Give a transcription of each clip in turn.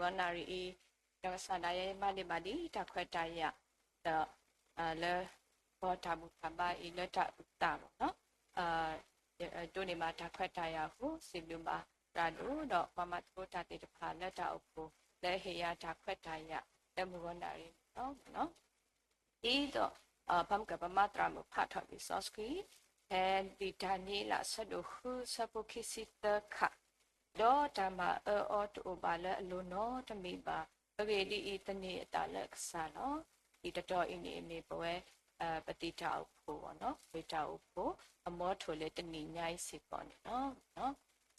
တနၣ်ရံၣ်အံၤ ဒီးကစၢ်ဒၣ်ယဲမၤန့ၢ်ဘၣ်ဒ်တၢ်ခွဲးတၢ်ယာ် ဒီး လၢ ပတၢ်ဘူၣ်တၢ်ဘါအံၤလၢတၢ်အုၣ်သးမ့ၢ်နီၤ ဒိးန့ၢ်ဘၣ်တၢ်ခွဲးတၢ်ယာ်အဃိ စံးဘျုးဘၣ်ရၤဒိၣ်ဒီး ပှၤမၤသကိးတၢ်သ့ၣ်တဖၣ်လၢတၢ်အိၣ်ဖှိၣ် လၢဟ့ၣ်ယၤတၢ်ခွဲးတၢ်ယာ် လၢမုၢ်ဂီၤနၣ်ရံၣ်န့ၣ်လီၤ. ဒ်သိး ပမ့ၢ်ကပမၤသရၣ်မုၣ်ဖးထီၣ်လံာ်စီဆှံ ဖဲဒံၣ်တၢ်နံလးအဆၢဒိၣ်ဃုဆၢဖိခံဆံသၢခါ, ဒီးတၢ်မၤအၢအီၤတအိၣ်ဘၣ်လၢအလိၤနီတမံၤဘၣ်. အဂ့ၢ်ဒ်အံၤ, သန့ၤအသးလၢအကစၢ်လီၤ. ဒ်တတီၤအံၤန့ၣ်မ့ၢ်ပဝဲ ပသံၣ်တၢ်အိၣ်ဖှိၣ်ဘၣ်နီၤ, ပသံၣ်တၢ်အိၣ်ဖှိၣ် အမီထိၣ်လၢတနံၤညါအံၤစ့ၢ်ကီးန့ၣ်လီၤ.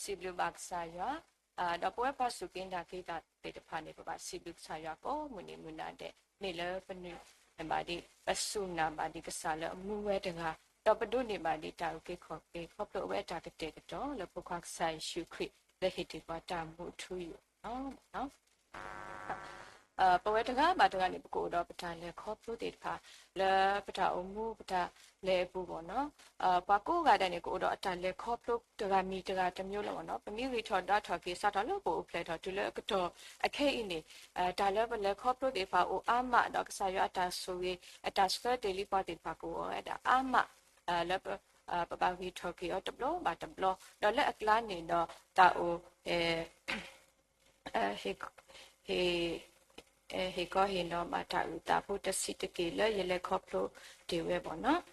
စံးဘျုးဘၣ်ကစၢ်ယွၤ, ဒီးပဝဲပှၤစူၢ်က့ၤနာ်က့ၤတၢ်သ့ၣ်တဖၣ်န့ၣ် ပဘၣ်စံးဘျုးကစၢ်ယွၤကိးမုၢ်နံၤမုၢ်နၤဒဲး, မ့ၢ်လၢပနုာ်ဘၣ်ဒံး ပစူၢ်နာ်ဘၣ်ဒံးကစၢ်လၢအမူဝဲတဂၤ, ဒီးပဒိးန့ၢ်ဘၣ်ဒံးတၢ်အုၣ်က့ၤခီၣ်က့ၤ ခီဖျိအဝဲအတၢ်ကတဲာ်ကတီၤ လၢဖိခွါကစၢ်ယ့ၣ်ၡူးခရံာ် လၢဟ့ၣ်တ့ၢ်ပှၤတၢ်မူအထူအယိာ်လီၤ. ပဝဲတဂၤဘၣ်တဂၤန့ၣ် ပကအိၣ်ဒီးပတၢ်လဲၤခီဖျိသ့ၣ်တဖၣ် လၢပတၢ်အိၣ်မူပတၢ်လဲၤအပူၤဘၣ်နီၤ. ပှၤကိးဂၤဒဲးန့ၣ် ကအိၣ်ဒီးအတၢ်လဲၤခီဖျိတဂၤမံၤတဂၤတမျိုးလီၤဘၣ်နီၤ. ပမ့ၢ်ဂံၢ်ထီၣ်ဒါထီၣ်က့ၤ စးထီၣ်လၢပအိၣ်ဖျဲၣ်ထီၣ်တုၤလၢအကတီၢ်အခဲအံၤန့ၣ် တၢ်လၢပလဲၤခီဖျိသ့ၣ်တဖၣ်အိၣ်အါမး ဒီးကစၢ်ယွၤအတၢ်ဆိၣ်ဂ့ၤ အတၢ်ဆှၢတ့ၢ်လံပှၤသ့ၣ်တဖၣ်ကအိၣ်ဝဲဒၣ်အါမး လၢ ပဘၣ်ဂံၢ်ထီၣ်က့ၤအီၤတဘျီဘၣ်တဘျီ, ဒီးလၢအကျါန့ၣ်ဒီးတၢ်အိၣ် ဟ့ၣ် ဟ့ၣ်ကီဟ့ၣ်နီၤဘၣ်တၢ်အုၣ်သးဖိတဆံးတက့ၢ်လၢယလဲၤခီဖျိတ့ၢ်ဝဲဘၣ်နီၤ.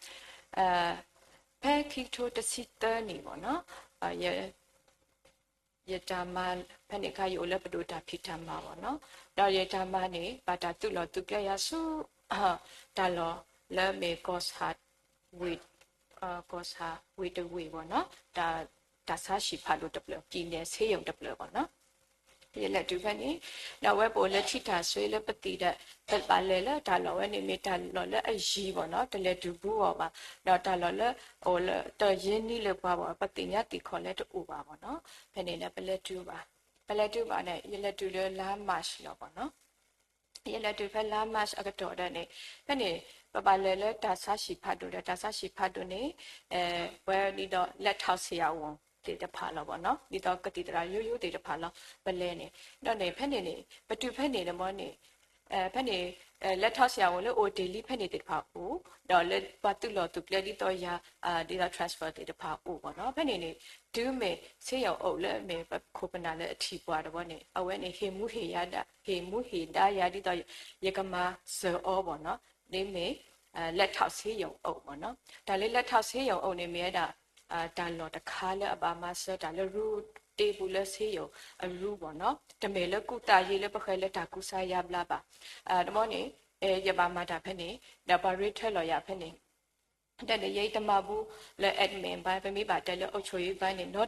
ဖဲခံကထိတဆံသၢနံၣ်ဘၣ်နီၤ ယတၢ်မၤ ဖဲန့ၣ်အခါ ယအိၣ်လၢပဒိၣ်တၢ်ဖံးတၢ်မၤဘၣ်နီၤ, ဒီးယတၢ်မၤန့ၣ် ဘၣ်တၢ်သုးလီၢ်သုးကျဲယၤဆူ တၢ်လီၢ်လၢမ့ၢ် ကီၢ်ဆၣ် ဝ့ၢ်တဝ့ၢ်ဘၣ်နီၤ, တၢ်ဆါဟံၣ်ဖးဒိၣ်တဖျၢၣ် ပြည်နယ်ဆေးရုံတဖျၢၣ်ဘၣ်နီၤ. ယလဲၤတုၤဖဲန့ၣ် ဒီးအဝဲပအိၣ်လၢထံတၢ်စွ့လၢပသံၣ်ဒီး ပဘၣ်လဲၤလၢတၢ်လီၢ်ဝဲန့ၣ် မ့ၢ်တၢ်လီၢ်လၢအယံၤဘၣ်နီၤ, တလဲၤတုၤဘူးအီၤဘၣ်, ဒီးတၢ်လီၢ်လၢ အိၣ်လၢတယ့ၢ်နံၣ်လၢပှၤဘၣ် ပသ့ၣ်ညါသ့ၣ်ခီၣ်လဲတအိၣ်ဘၣ်ဘၣ်နီၤ. ဖဲန့ၣ်ဒီး ပလဲၤတုၤဘၣ်, ပလဲၤတုၤဘၣ်န့ၣ် ယလဲၤတုၤလၢလါ March လီၤဘၣ်နီၤ. ယလဲၤတုၤဖဲလါ March အကတီၢ်ဒီးန့ၣ် ဖဲန့ၣ် ပဘၣ်လဲၤလၢတၢ်ဆါဟံၣ်ဖးဒိၣ်ဒီး တၢ်ဆါဟံၣ်ဖးဒိၣ်န့ၣ် ပဝဲဒ်သိး လက်ထောက်ဆရာဝန် သ့ၣ်တဖၣ်လီၤဘၣ်နီၤ, ဒ်သိးကသံၣ်သရၣ်ယိယိသ့ၣ်တဖၣ်လီၤ ပလဲၤန့ၣ်, ဒီးန့ၣ် ဖဲန့ၣ်န့ၣ် ပတုၤဖဲန့ၣ်တဘျီန့ၣ် ဖဲန့ၣ် လက်ထောက်ဆရာဝန် လၢအိၣ်တ့ၢ်လံဖဲန့ၣ်သ့ၣ်တဖၣ်အိၣ်, ဒီးလၢပှၤသုးလီၢ်သုးကျဲဒ်သိးယၤ ဒ်သိး transfer သ့ၣ်တဖၣ်အိၣ်ဘၣ်နီၤ. ဖဲန့ၣ်န့ၣ် တုၤမ့ၢ်ဆေးရုံအိၣ်လၢမ့ၢ်ပခိၣ်ပနၢ်လၢအထံၣ်ပှၤတဘျီန့ၣ် အဝဲန့ၣ် ဟ့ၣ်မူဟ့ၣ်ဒါ ဟ့ၣ်မူဟ့ၣ်ဒါယၤဒ်သိး ယကမၤစၢၤအီၤဘၣ်နီၤ, ဒ်မ့ၢ် လက်ထောက်ဆေးရုံအိမ် ဘၣ်နီၤ. တၢ်လၢ လက်ထောက်ဆေးရုံအိမ် န့ၣ် မ့ၢ်ဝဲဒၣ် တၢ်လီၢ်တခါလၢအဘၣ်မၤစၢၤတၢ်လၢရူတ့ပူၤလၢ ဆေးရုံအရူ ဘၣ်နီၤ. တမ့ၢ်လၢကူၣ်သးယ့လၢပဃဲၤလၢတၢ်ကူစါယါဘျါဘၣ်. တဘျီန့ၣ် ယဘၣ်မၤတၢ်ဖဲန့ၣ် ဒီးပှၤရ့ထွဲလီၤယၤဖဲန့ၣ် တၢ်န့ၣ် ယတမၤဘူးလၢ admin ဘၣ်, ပမ့ၢ်ဘၣ်တဲလၢ အုပ်ချုပ်ရေးပိုင်း န့ၣ် နီ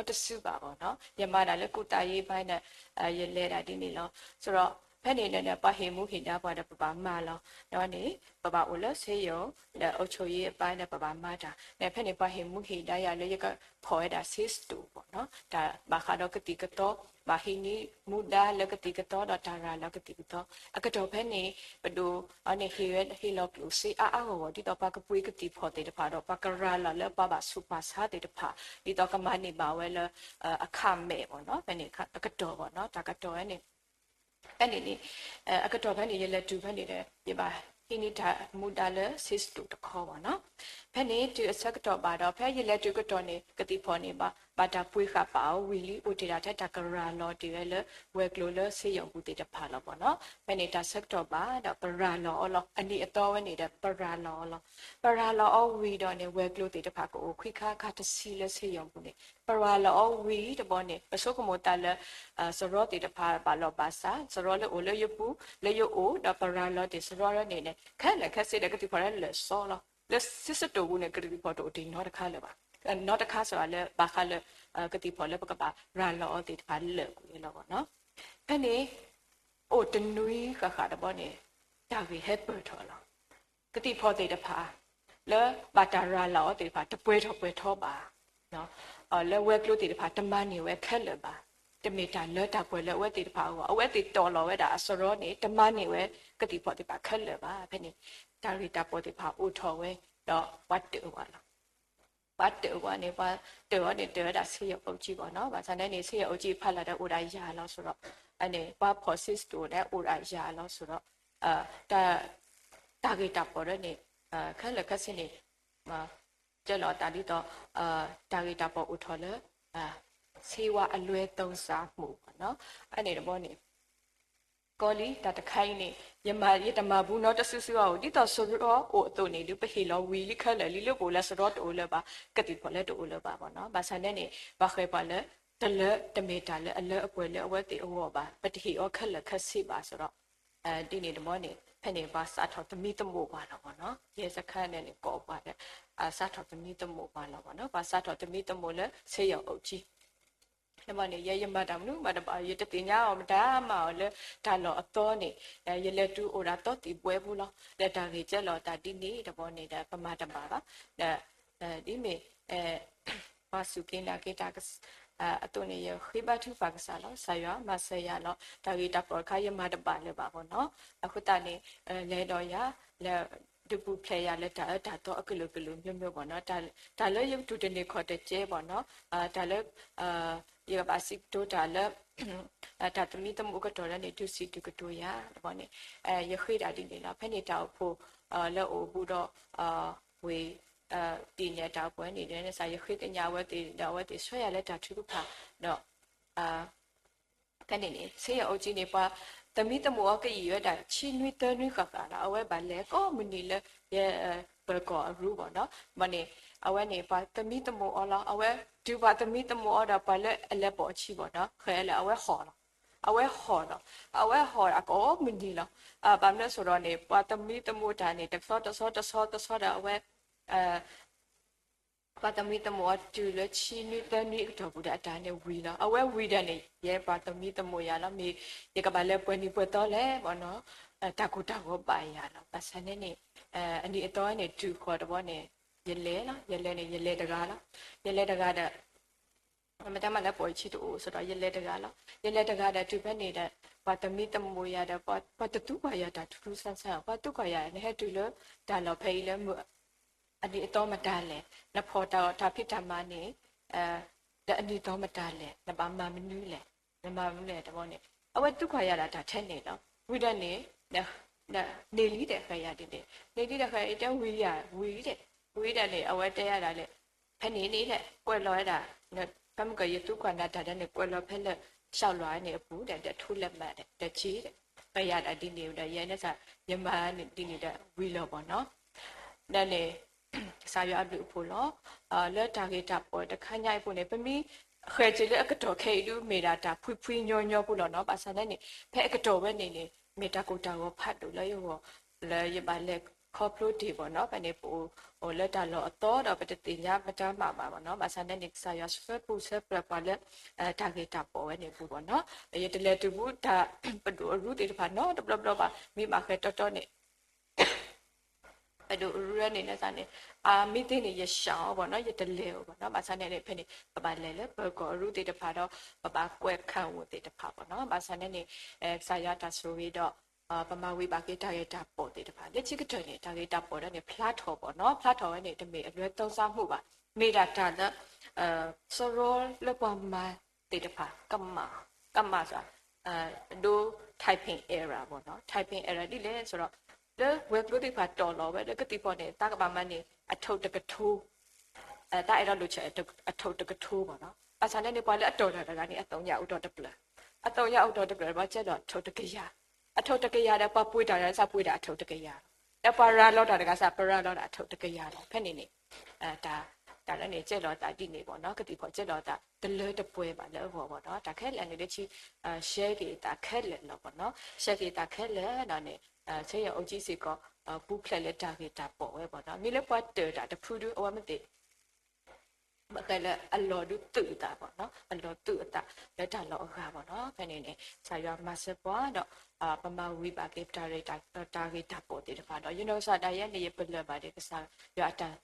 တစုဘၣ် ဘၣ်နီၤ. ယမၤတၢ်လၢကူၣ်သးယ့ပိုင်းဒီး ယလဲၤဒၣ်ဒ်န့ၣ်လီၤ. ဆိုတော့ ဖဲန့ၣ်ဒီး ပှၤဟ့ၣ်မူဟ့ၣ်ဒါပှၤဒီး ပဘၣ်မၤလီၤ. ဒီးန့ၣ် ပဘၣ်အိၣ်လၢ ဆေးရုံ ဒီး အုပ်ချုပ်ရေးပိုင်း ဒီး ပဘၣ်မၤတၢ်န့ၣ် ဖဲန့ၣ် ပှၤဟ့ၣ်မူဟ့ၣ်ဒါယၤလၢယကဖီၣ်ဝဲဒၣ် ဆေးစတို ဘၣ်နီၤ. တၢ်ဘၣ်ဃးဒီးကသံၣ်ကသီ ဘၣ်ဟံးန့ၢ်မူဒါလၢကသံၣ်ကသီဒီးတၢ်ရၤလီၤကသံၣ်ကသီ အကတီၢ်ဖဲန့ၣ် ပဒိၣ်အီၤန့ၣ် ဟ့ၣ်ဝဲ ဟ့ၣ်လီၤကျိၣ်စ့အါအါဂီၢ်ဂီၢ် ဒ်သိးပှၤကပှ့ၤကသံၣ်ဖီၣ်သ့ၣ်တဖၣ်ဒီး ပှၤကရၤလီၤလၢပှၤဘၣ်ဆူးပှၤဆါသ့ၣ်တဖၣ် ဒ်သိးကမၤန့ၢ်ဘၣ်ဝဲလၢ အခမဲ့ ဘၣ်နီၤ. ဖဲန့ၣ်အကတီၢ် ဘၣ်နီၤ တၢ်ကတီၢ်ဝဲန့ၣ် ဖဲန့ၣ်န့ၣ် အကတီၢ်ဖဲန့ၣ် ယလဲၤတုၤဖဲန့ၣ်ဒီး ယဘၣ်ဟံးန့ၢ်တၢ်မူဒါလၢ ဆေးစတို တခီ ဘၣ်နီၤ. ဖဲန့ၣ်တုၤအဆၢကတီၢ်ဘၣ်ဒီး ဖဲယလဲၤတုၤကတီၢ်န့ၣ် ကသံၣ်ဖီၣ်န့ၣ် ဘၣ်တၢ်ပှ့ၤဃာ်ပာ်အီၤဝံၤလံ အိၣ်တ့ၢ်ဒၣ်ထဲတၢ်ကရၤလီၤတ့ၢ်ဝဲလၢ ဝဲၤကျိၤလၢ ဆေးရုံ ပူၤသ့ၣ်တဖၣ်လီၤ ဘၣ်နီၤ. ဖဲန့ၣ်တၢ်ဆၢကတီၢ်ဘၣ်ဒီး ပရၤလီၤအီၤလီၤ. အနံၤအသီဝဲန့ၣ်ဒီး ပရၤလီၤအီၤလီၤ. ပရၤလီၤအီၤဝံၤဒီးန့ၣ် ဝဲၤကျိၤသ့ၣ်တဖၣ်ကအိၣ်ခွံခါခါတဆံလၢ ဆေးရုံ ပူၤန့ၣ် ပရၤလီၤအီၤဝံၤတဘျီန့ၣ် ပဆိကမိၣ်သးလၢ စရီသ့ၣ်တဖၣ်ဘၣ်လီၢ်ဘၣ်စး စရီလၢအိၣ်လၢယပူၤ လၢယအိၣ် ဒီးပရၤလီၤတ့ၢ်စရီန့ၣ်န့ၣ် ခဲလၢာ်ခဲဆ့ဒီးကသံၣ်ဖီၣ်လၢလၢာ်စီလီၤ. လၢ ဆေးစတို ပူၤန့ၣ် ကသံၣ်ဖီၣ်တအိၣ်တ့ၢ်နီတခါလၢၤဘၣ်. နီတခါစ့ၢ်ကီးလၢဘၣ်ဃးလၢ ကသံၣ်ဖီၣ်လၢပကဘၣ်ရၤလီၤအီၤသ့ၣ်တဖၣ်လၢာ်ကွံာ်လီၤ ဘၣ်နီၤ. ဖဲန့ၣ် အိၣ်တနွံဃၣ်ဃၣ်တဘျီန့ၣ် တၢ်ဂ့ၢ်ဟဲပၢၢ်ထီၣ်လီၤ. ကသံၣ်ဖီၣ်သ့ၣ်တဖၣ် လၢဘၣ်တၢ်ရၤလီၤအီၤသ့ၣ်တဖၣ် တပှဲၤထီၣ်ပှဲၤထီဘၣ်. လၢဝဲၤကျိၤသ့ၣ်တဖၣ် တမၤန့ၢ်ဝဲခဲလၢာ်ဘၣ်. တမ့ၢ်တၢ်လၢတၢ်ပှဲၤလၢအဝဲသ့ၣ်တဖၣ်အဂီၢ် အဝဲသ့ၣ်တီၢ်လီၤဝဲဒၣ်အစရီန့ၣ် တမၤန့ၢ်ဝဲကသံၣ်ဖီၣ်သ့ၣ်တဖၣ်ခဲလၢာ်ဘၣ်. ဖဲန့ၣ် တၢ်ဂ့ၢ်တၢ်ပီၣ်သ့ၣ်တဖၣ်အိၣ်ထီၣ်ဝဲ ဒီးပှၤတၢၢ်ဝဲလီၤ. ပှၤတၢၣ်ဝဲန့ၣ် ပှၤတၢၣ်ဝဲန့ၣ် တၢၣ်ဝဲဒၣ်ဆ့ယီၤအုၣ်ကၠံဘၣ်နီၤ. ဘၣ်ဆၣ်န့ၣ်န့ၣ် ဆ့ယီၤအုၣ်ကၠံဖးလၢ်ဒီးအိၣ်ဒၣ်ယၤလီၤစိဒီး အန့ၣ် ပှၤဖီၣ်ဆံးစတိၣ်န့ၣ် အိၣ်ဒၣ်ယၤလီၤစိဒီး တၢ်ဂ့ၢ်တၢ်ပီၣ်ဒီးန့ၣ် ခဲလၢာ်ခဲဆ့န့ၣ် ကဲလီၤတၢ်ဒ်သိး တၢ်ဂ့ၢ်တၢ်ပီၣ်အိၣ်ထီၣ်လၢ ဆေးဝါးအလွဲသုံးစားမှုဘၣ်နီၤ. အန့ၣ်တဘီန့ၣ် ကီလံ တၢ်တခါအံၤန့ၣ် ယမၤ ယတမၤဘူးနီတစုစုအအိၣ် ဒ်သိးစရီအိၣ်အသိးန့ၣ် ဒုးပဟ့ၣ်လီၤဝံၤလံခဲလၢာ်လံ လၢပအိၣ်လၢစရီတအိၣ်လၢၤဘၣ် ကသံၣ်ဖီၣ်လၢတအိၣ်လၢၤဘၣ်ဘၣ်နီၤ. ဘၣ်ဆၣ်န့ၣ်န့ၣ် ပှၤဃဲၤပှၤလၢ တလၢတမ့ၢ်တၢ်လၢအလၢအပှဲၤလၢအဝဲသ့ၣ်အဂီၢ်ဘၣ် ပတဟ့ၣ်အီၤခဲလၢာ်ခဲဆ့ဘၣ်စိဒီး ဒ်န့ၣ်တဘီန့ၣ် ဖဲန့ၣ် ပှၤစးထီၣ်သမံသမိးပှၤလီၤဘၣ်နီၤ. ရဲစခန်းန့ၣ်န့ၣ် ကိးပှၤဒီး စးထီၣ်သမံသမိးပှၤလီၤဘၣ်နီၤ. ပှၤစးထီၣ်သမံသမိးလၢ ဆေးရုံအုပ်ကြီး တဘီန့ၣ် ယဲယမၤတၢ်မနုၤမၤတဘၣ် ယတသ့ၣ်ညါအီၤမတၤမၤအီၤလၢတၢ်လီၢ်အသီန့ၣ် ယလဲၤတုၤအိၣ်ဒၣ်သီသံၣ်ဘှဲပူၤလီၤ. ဒီးတၢ်ဂ့ၢ်ကဲလီၤတၢ်ဒ်န့ၣ်တဘီန့ၣ်ဒီး ပမၤတဘၣ်ဘၣ် ဒီး ဒ်မ့ၢ် ပှၤစူၢ်က့ၤနာ်က့ၤတၢ် အသိးန့ၣ် ယဃ့ဘါထုကဖၣ်ကစၢ်လီၤ. ကစၢ်ယွၤမၤစၢၤယၤလီၤ. တၢ်ဂ့ၢ်တၢ်ပီၣ်တခါ ယမၤတဘၣ်လၢၤဘၣ်ဘၣ်နီၤ. အဃိသတးန့ၣ် လဲၤဒီးယၤ လၢ ဒုးပူၤဖျဲးယၤလၢတၢ်အၢတၢ်သီအကလုာ်ကလုာ်မျိုးမျိုးဘၣ်နီၤ. တၢ်လၢယတူၢ်တန့ၢ်ခီၣ်တကဲဘၣ်နီၤ. တၢ်လၢ ယကဘၣ်စံးကတိၤတၢ်လၢ တၢ်သမံသမိးကတီၢ်လၢန့ၣ် ဒုးစံးဒုးကတိၤယၤတဘီန့ၣ် ယဃ့တၢ်ဒ်န့ၣ်လီၤ. ဖဲန့ၣ်တၢ်အိၣ်ဖှိၣ် လၢအိၣ်ဘူးဒီး ဝ့ၢ် ဒ်န့ၣ်တၢ်အိၣ်ဖှိၣ်န့ၣ် ဒ်န့ၣ်စ့ၢ် ယဃ့ကညးအဝဲသ့ၣ်ဒီး အဝဲသ့ၣ်ဆှၢယၤလၢတၢ်ထုကဖၣ်ဒီး ဖဲန့ၣ်န့ၣ် ဆေးရုံအုပ်ကြီးန့ၣ် ပှၤသမံသမိးအီၤကယံာ်ဝဲဒၣ် ဆံနွံသၢနွံဃၣ်ဃၣ်လီၤ. အဝဲဘၣ်လဲၤကိးမုၢ်နံၤလၢ ယ ပၢၤကီၢ်အရူဘၣ်နီၤ. ဘၣ်န့ၣ် အဝဲန့ၣ် ပှၤသမံသမိးအီၤလီၤ. အဝဲတုၤပှၤသမံသမိးအီၤဒီး ပှၤလၢအလဲၤပိာ်အခံဘၣ်နီၤ ဃဲလၢအဝဲဟီၣ်လီၤ. အဝဲဟီၣ်လီၤ. အဝဲဟီၣ်အကိးမုၢ်နံၤလီၤ. ဘၣ်မနုၤအဃိဒီးန့ၣ် ပှၤသမံသမိးတၢ်န့ၣ် တဆီတဆီတဆီတဆီဒီး အဝဲ ပှၤသမံသမိးအီၤတုၤလၢဆံနွံသၢနွံအကတီၢ်ပူၤဒီး အတၢ်န့ၣ်ဝံၤလီၤ. အဝဲဝံၤဒီးန့ၣ် ယဲပှၤသမံသမိးယၤလီၤ. မ့ၢ်ယကဘၣ်လဲၤပှဲၤနံၤပှဲၤသီလဲၣ်ဘၣ်နီၤ. တၢ်ကိၢ်တၢ်ဂီၤဘၣ်ယၤလီၤ. ဘၣ်ဆၣ်န့ၣ်န့ၣ် အနံၣ်အသီန့ၣ် တုၤဃီၤတဘီန့ၣ် ယလဲၤလီၤ. ယလဲၤန့ၣ် ယလဲၤတဂၤလီၤ. ယလဲၤတဂၤဒီး မတၤမးလၢပိာ်အခံတအိၣ်စ့ၢ်ဒီး ယလဲၤတဂၤလီၤ. ယလဲၤတဂၤဒီးတုၤဖဲန့ၣ်ဒီး ပှၤသမံသမိးယၤဒီး ပှၤတသူကွၢ်ယၤတၢ်ထူထူဆန်းဆန်း ပှၤသူကွၢ်ယၤ နဟဲတုၤလၢတၢ်လီၢ်ဖဲအံၤလၢ အနံၣ်အသီမတၤလဲၣ်, နဖီၣ်တၢ်အီၣ်တၢ်ဖံးတၢ်မၤန့ၣ် ဒီးအနံၣ်အသီမတၤလဲၣ်, နဘၣ်မၤမနုၤလဲၣ်, နမၤမနုၤလဲၣ်တဘီန့ၣ် အဝဲသံကွၢ်ယၤဒၣ်တၢ်ထဲန့ၣ်လီၤ. ဝံၤဒီးန့ၣ် န့ၢ်လံဒီးဃဲၤယၤဒ်န့ၣ်, န့ၢ်လံဒီးဃဲၤယၤ တဲဝံၤယၤ ဝံၤဒီး, ဝံၤဒီးန့ၣ် အဝဲတဲယၤဒၣ်လဲာ် ဖဲန့ၣ်န့ၣ် ကွဲးလီၤဝဲဒၣ် ဖဲမုၢ်ကီၢ်ယသူကွၢ်နၤတၢ်ဒီးန့ၣ် ကွဲးလီၤဖဲလၢ လျှောက်လွှာန့ၣ်အပူၤဒီး ဒီးထိုးလက်မှတ်ဒီး ဒီးက့ၤဒီး ဃဲၤယၤဒၣ်ဒ်န့ၣ်ဒီး ယဲန့ၣ်စ့ၢ် ယမၤန့ၣ်ဒ်န့ၣ်ဒီးဝံၤလီၤဘီနီၤ. ဒီးန့ၣ် ကစၢ်ယွၤအဘျုးအဖှိၣ်လီၤ. လၢတၢ်ဂ့ၢ်တၢ်ပီၣ်တခါညါအံၤအပူၤန့ၣ် ပမ့ၢ်ဃဲၤက့ၤလၢအကတီၢ်ခဲအံၤဒုး မ့ၢ်ဒၣ်တၢ်ဖှံဖှံညီညီဖိလီၤနီၤ. ဘၣ်ဆၣ်န့ၣ်န့ၣ် ဖဲအကတီၢ်ဝဲန့ၣ်န့ၣ် မ့ၢ်တၢ်ကိၢ်တၢ်ဂီၤဖးဒိၣ်လၢယဂီၢ် လၢယဘၣ်လဲၤခီဖျိတ့ၢ်ဘီနီၤ. ဖဲန့ၣ် ပအိၣ်လၢတၢ်လီၢ်အသီဒီး ပတသ့ၣ်ညါမတၤမးဘၣ်ဘီနီၤ. ဘၣ်ဆၣ်န့ၣ်န့ၣ် ကစၢ်ယွၤဆှၢပူၤဆှၢပျၢၤပှၤလၢ တၢ်ဂ့ၢ်တၢ်ပီၣ်ဝဲန့ၣ်အပူၤဘီနီၤ. ယတလဲၤတုၤဘူးတၢ်ပဒိၣ်အရူသ့ၣ်တဖၣ်နီတဘျီဘျီဘၣ်. မ့ၢ်ဘၣ်ဃဲၤတီတီန့ၣ် ပဒိၣ်အရူန့ၣ်န့ၣ် အမ့ၢ်သ့န့ၣ် ယစံးအီၤဘီနီၤ, ယတလဲၤအီၤဘီနီၤ. ဘၣ်ဆၣ်န့ၣ်န့ၣ် ဖဲန့ၣ် ပဘၣ်လဲၤလၢပၢၤကီၢ်အရူသ့ၣ်တဖၣ်ဒီး ပဘၣ်ကွဲးခးအိၣ်သ့ၣ်တဖၣ်ဘီနီၤ. ဘၣ်ဆၣ်န့ၣ်န့ၣ် ကစၢ်ယွၤတၢ်ဆိၣ်ဂ့ၤဒီး ပမၤဝံၤဘၣ်က့ၤတၢ်ဂ့ၢ်တၢ်ပီၣ်သ့ၣ်တဖၣ် လၢခံကတၢၢ်န့ၣ် တၢ်ဂ့ၢ်တၢ်ပီၣ်ဒီးန့ၣ် ဖျါထီၣ်ဘီနီၤ. ဖျါထီၣ်ဝဲန့ၣ် တမ့ၢ်အလွဲသုံးစားမှုဘၣ်. မ့ၢ်ဒၣ်တၢ်လၢ စရီလၢပှၤမၤသ့ၣ်တဖၣ် ကမၣ် ကမၣ်စ့ၢ် ဒိ typing error ဘီနီၤ. Typing error ဒ်လဲၣ်ဆိုတော့ လၢဝဲၤကျိၤသ့ၣ်တဖၣ်တီၢ်လီၤဝဲလၢကသံၣ်ဖီန့ၣ် သးကဘၣ်မၤန့ၢ် အထုပ်တကထိ သးအဲၣ်ဒိးလိာ်ဆဲး အထုပ်တကထိ ဘီနီၤ. ဘၣ်ဆၣ်န့ၣ်န့ၣ် ပှၤလၢအတီၢ်တၢ်တဂၤန့ၣ် အသုညအိၣ်ဒီးတပျၢၢ်, အသုညအိၣ်ဒီးတပျၢၢ် ဘၣ်ကဲဒီး အထုပ်တကယၤ, အထုပ်တကယၤဒီး ပှၤပှ့ၤတၢ်တဂၤန့ၣ် သးပှ့ၤဒၣ်အထုပ်တကယၤလီၤ. ဒီးပှၤရၤလီၤတၢ်တဂၤစ့ၢ် ပရၤလီၤဒၣ်အထုပ်တကယၤလီၤ. ဖဲန့ၣ်န့ၣ် တၢ် တၢ်လၢန့ၣ် ကဲလီၤသးဒ်န့ၣ်ဘီနီၤ, ကသံၣ်ဖီၣ်ကဲလီၤသး တလၢတပှဲၤဘၣ်လၢအဂီၢ်ဘီနီၤ. တၢ်ခဲလၢာ်န့ၣ် လၢခံ ရှဲက့ၤသးခဲလၢာ်လီၤဘီနီၤ, ရှဲက့ၤသးခဲလၢာ်ဒီးန့ၣ် ဆဲးယီၤအိၣ်ကံစ့ၢ်ကီး ပူၤဖျဲးလၢတၢ်ဂ့ၢ်တၢ်ပီၣ်ဝဲဘီနီၤ. မ့ၢ်လၢပှၤတၢၢ်တၢ်တဖုဒု အဝဲမ့ၢ်သ့ၣ် ဘၣ်ဃးလၢအလီၢ်ဒုးသုးအသးဘီနီၤ, အလီၢ်သုးအသးလၢတၢ်လီၢ်အဂၤဘီနီၤ. ဖဲန့ၣ်န့ၣ် ကစၢ်ယွၤမၤစၢၤပှၤဒီး ပမၤဝံၤဘၣ်က့ၤ တၢ်ဂ့ၢ်တၢ်ပီၣ်သ့ၣ်တဖၣ်ဒီး ယနီၢ်ကစၢ်ဒၣ်ယဲန့ၣ် ယပလၢၢ်ဘၣ်ဒီး ကစၢ်ယွၤအတၢ်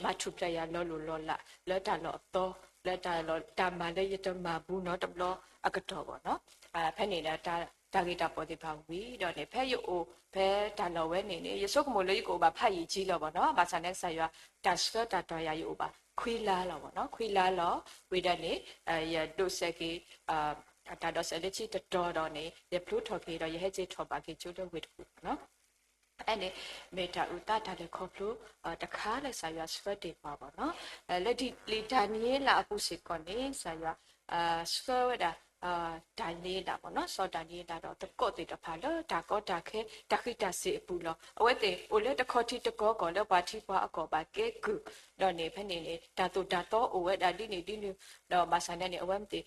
မၤထူၣ်ဖျဲးယၤလီၤလိၢ်လီၤလး လၢတၢ်လီၢ်အသီ လၢတၢ်လီၢ်တၢ်မၤလၢယတမၤဘူးနီတဘျီအကတီၢ်ဘီနီၤ. ဖဲန့ၣ်ဒီးတၢ် တၢ်ဂ့ၢ်တၢ်ပီၣ်သ့ၣ်တဖၣ်ဝံၤဒီးန့ၣ် ဖဲယအိၣ်ဖဲတၢ်လီၢ်ဝဲန့ၣ်န့ၣ် ယဆိကမိၣ်လၢယကအိၣ်ဘၣ်ဖးယံာ်ကံလီၤဘၣ်နီၤ. ဘၣ်ဆၣ်န့ၣ်ကစၢ်ယွၤ တၢ်ဆှၢတၢ်တီၤယၤ ယအိၣ်ဘၣ်ခွံလါလီၤဘၣ်နီၤ. ခွံလါလီၤ ဝံၤဒီးန့ၣ် ယဒိးစဲးက့ၤ တၢ်ဒိးစဲးလၢခံတတီၤဒီးန့ၣ် ယဖျိထီၣ်က့ၤဒီး ယဟဲက့ၤထီၣ်ဘၣ်က့ၤကၠိလၢဝ့ၢ်တကူၣ်ဘၣ်နီၤ. အဲန့ၣ် မ့ၢ်တၢ်အုၣ်သးတၢ်လဲၤခီဖျိတခါလၢကစၢ်ယွၤဆှၢတ့ၢ်ပှၤဘၣ်နီၤ. လၢလံာ်ဒၤနံးယ့လးအပူၤစ့ၢ်ကီးန့ၣ် ကစၢ်ယွၤ ဆှၢဝဲဒၣ် ဒၤနံးယ့လးဘၣ်နီၤ, စီၤဒၤနံးယ့လးဒီးသကိးသ့ၣ်တဖၣ်လၢတၢ်ကီတၢ်ခဲ တၢ်ဃံးတၢ်စ့ၤအပူၤလီၤ. အဝဲသ့ၣ်အိၣ်လၢတခီထံတကီကီၢ်လၢပှၤထံပှၤအကီၢ်ဘၣ်ကဲကုၢ်, ဒီးန့ၣ်ဖဲန့ၣ်န့ၣ် တၢ်သိၣ်တၢ်သီအိၣ်ဝဲဒၣ်ဒ်န့ၣ်ဒ်နုၤ, ဒီးဘၣ်ဆၣ်န့ၣ်န့ၣ် အဝဲသ့ၣ်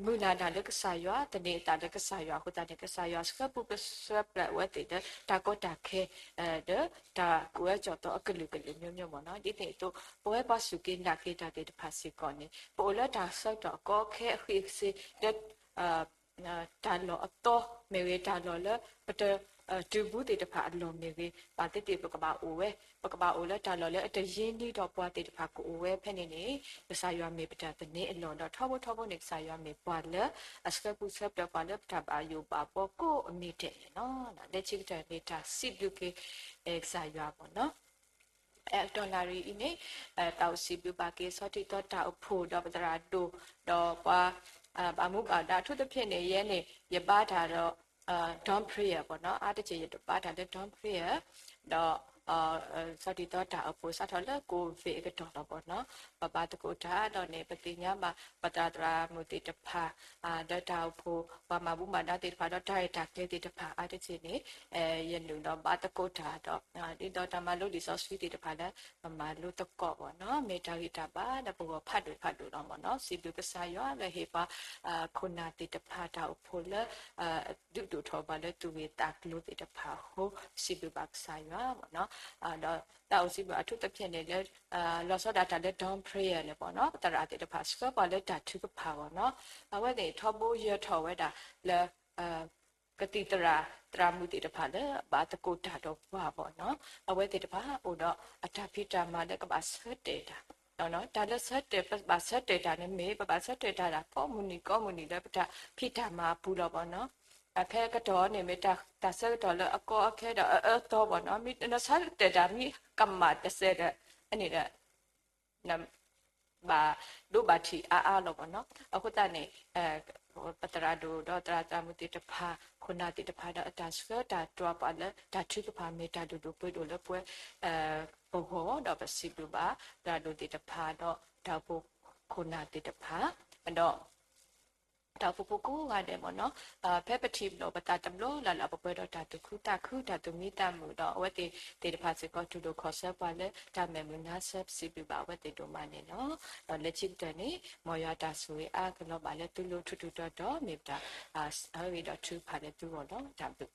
မုၢ်လၢ်တၢ်လၢကစၢ်ယွၤ သန့ၤအသးလၢကစၢ်ယွၤအဃိသတးန့ၣ် ကစၢ်ယွၤဆှၢပူၤဆှၢပျၢၤအဝဲသ့ၣ်လၢတၢ်ကီတၢ်ခဲ ဒီးတၢ်ကူၣ်အၢကူၣ်သီအကလုာ်ကလုာ်မျိုးမျိုးမ့ၢ်နီၤ. ဒ်န့ၣ်အသိး ပဝဲပှၤစူၢ်က့ၤနာ်က့ၤတၢ်သ့ၣ်တဖၣ်စ့ၢ်ကီးန့ၣ် ပအိၣ်လၢတၢ်ဆၢကတီၢ်အကီအခဲအဃံးအစ့ၤလၢ တၢ်လီၢ်အသီမ့ၢ်ဂ့ၤ တၢ်လီၢ်လၢပတတုၤဘူးသ့ၣ်တဖၣ်အလီၢ်မ့ၢ်ဂ့ၤ ဘၣ်သ့ၣ်သ့ၣ်ပကဘၣ်အိၣ်ဝဲ, ပကဘၣ်အိၣ်လၢတၢ်လီၢ်လၢအတယံာ်နံၤဒီးပှၤသ့ၣ်တဖၣ်ကအိၣ်ဝဲဖဲန့ၣ်န့ၣ် ကစၢ်ယွၤမ့ၢ်ပတၢ်သန့ၤအလီၢ်ဒီးထီဘိထီဘိန့ၣ် ကစၢ်ယွၤမ့ၢ်ပှၤလၢအဆှၢပူၤဆှၢပျၢၤပှၤလၢပတၢ်ဘၣ်ယိၣ်ဘၣ်ဘှီကိးအမံၤဒဲးန့ၣ်လီၤ. လၢခံကတၢၢ်မ့ၢ်တၢ်စံးဘျုးက့ၤ ကစၢ်ယွၤမ့ၢ်နီၤ. အဲအတီၢ်နၣ်ရံၣ်အံၤန့ၣ် တၢ်အိၣ်စံးဘျုးဘၣ်က့ၤ ဆီထံသီတၢ်အိၣ်ဖှိၣ်ဒီးပသရၣ်ဒိၣ် ဒီးပှၤ ဘၣ်မူဘၣ်ဒါ အထူးသဖြင့်န့ၣ် ယဲန့ၣ် ယဘါတၢ်ဒီး dawn prayer ဘၣ်နီၤ, အါတက့ၢ်ယဘါတၢ်လၢ dawn prayer ဒီး ဆီထံသီတၢ်အိၣ်ဖှိၣ်စးထီၣ်လၢ COVID အကတီၢ်လီၤဘၣ်နီၤ, ပဘါသကိးတၢ်ဒီးန့ၣ် ပသ့ၣ်ညါဘၣ် ပသရၣ်သရၣ်မုၣ်သ့ၣ်တဖၣ် ဒီးတၢ်အိၣ်ဖှိၣ် ပှၤမၤဘူၣ်မၤဒါသ့ၣ်တဖၣ် ဒီးတၢ်ရဲၣ်တၢ်ကျဲၤသ့ၣ်တဖၣ် အါတက့ၢ်န့ၣ် ယနုာ်ဒီးဘါသကိးတၢ်ဒီး ဒ်သိးတၢ်မၤလိလံာ်စီဆှံသ့ၣ်တဖၣ်လၢ ပမၤလိသကိးဘၣ်နီၤ, မ့ၢ်တၢ်ဂံၢ်တၢ်ဘါလၢပဂီၢ်ဖးဒိၣ်ဖးဒိၣ်လီၤမ့ၢ်နီၤ. စံးဘျုးကစၢ်ယွၤလၢဟ့ၣ်ပှၤ ခိၣ်နၢ်သ့ၣ်တဖၣ်တၢ်အိၣ်ဖှိၣ်လၢ ဒုးဒိၣ်ထီၣ်ပှၤလၢသူၣ်ဂ့ၤသးကျိၤသ့ၣ်တဖၣ်အဃိ စံးဘျုးဘၣ်ကစၢ်ယွၤမ့ၢ်နီၤ. ဒီးတၢ်အိၣ်စံးဘျုးအထူးသဖြင့်န့ၣ်လၢ လီၤဆီဒၣ်တၢ်လၢ dawn prayer န့ၣ်မ့ၢ်နီၤ, ပသရၣ်သ့ၣ်တဖၣ်ဆှၢပှၤလၢတၢ်ထုကဖၣ်မ့ၢ်နီၤ, အဝဲသ့ၣ်ထီဘိယၢၤထီၣ်ဝဲဒၣ်လၢ ကသံၣ်သရၣ် သရၣ်မုၣ်သ့ၣ်တဖၣ်လၢအဘါသကိးတၢ်ဒီးပှၤမ့ၢ်နီၤ, အဝဲသ့ၣ်တဖၣ်အိၣ်ဒီးအတၢ်ဖံးတၢ်မၤလၢကဘၣ်ဆၢတဲာ်တၢ်, တၢ်လၢဆၢတဲာ် ပဘၣ်ဆၢတဲာ်တၢ်န့ၣ်မ့ၢ် ပဘၣ်ဆၢတဲာ်တၢ်ဒၣ်ကိးမုၢ်နံၤကိးမုၢ်နံၤလၢပတၢ်ဖံးတၢ်မၤအပူၤလီၤမ့ၢ်နီၤ. ဖဲကတီၢ်န့ၣ်မ့ၢ်တၢ်ဆၢကတီၢ်လၢအကီအခဲဒီးအအၢအသီမ့ၢ်နီၤ, နဆၢတဲာ်တၢ်မ့ၢ်ကမၣ်တစဲးဒီး အန့ၣ်ဒီး ဘၣ်ဒိဘၣ်ထံးအါအါလီၤမ့ၢ်နီၤ. အဃိသတးန့ၣ် ပသရၣ်ဒိၣ်ဒီးသရၣ်သရၣ်မုၣ်သ့ၣ်တဖၣ် ခိၣ်နၢ်သ့ၣ်တဖၣ်ဒီးအတၢ်ဆှၢတၢ်တွၤပှၤလၢတၢ်ထုကဖၣ်မ့ၢ်တၢ်ဒိၣ်ဒိၣ်ပှ့ၤဒိၣ်လၢပဝဲ ပဂီၢ်ဒီးပစံးဘျုးဘၣ် သရၣ်ဒိၣ်သ့ၣ်တဖၣ်ဒီးတၢ်အိၣ်ဖှိၣ်ခိၣ်နၢ်သ့ၣ်တဖၣ် ဒီး တၢ်အိၣ်ဖှိၣ်ဖိကိးဂၤဒဲးမ့ၢ်နီၤ, ဖဲပထံၣ်လိာ်ပသးတဘျီလၢ်လၢ် ပပှဲၤဒီးတၢ်သူၣ်ခုသးခု တၢ်သူၣ်မံသးမုာ်ဒီး အဝဲသ့ၣ်သ့ၣ်တဖၣ်စ့ၢ်ကီး တူၢ်လိာ်ခီၣ်ဆၢပှၤလၢတၢ်မဲာ်မုာ်နါဆၢ ပစံးဘျုးဘၣ်အဝဲသ့ၣ်ဒိၣ်မးန့ၣ်လီၤ. ဒီးလၢခံကတၢၢ်န့ၣ် မ်ယွၤတၢ်ဆိၣ်ဂ့ၤအါကလီၤဘၣ်လၢသုလိၤထူးထူးတီၤတီၤ မ့ၢ်ပတၢ်ဆၢဂ့ၤဒီးထုကဖၣ်လၢသုဂီၢ်လီၤ. တၢ်ဘျုး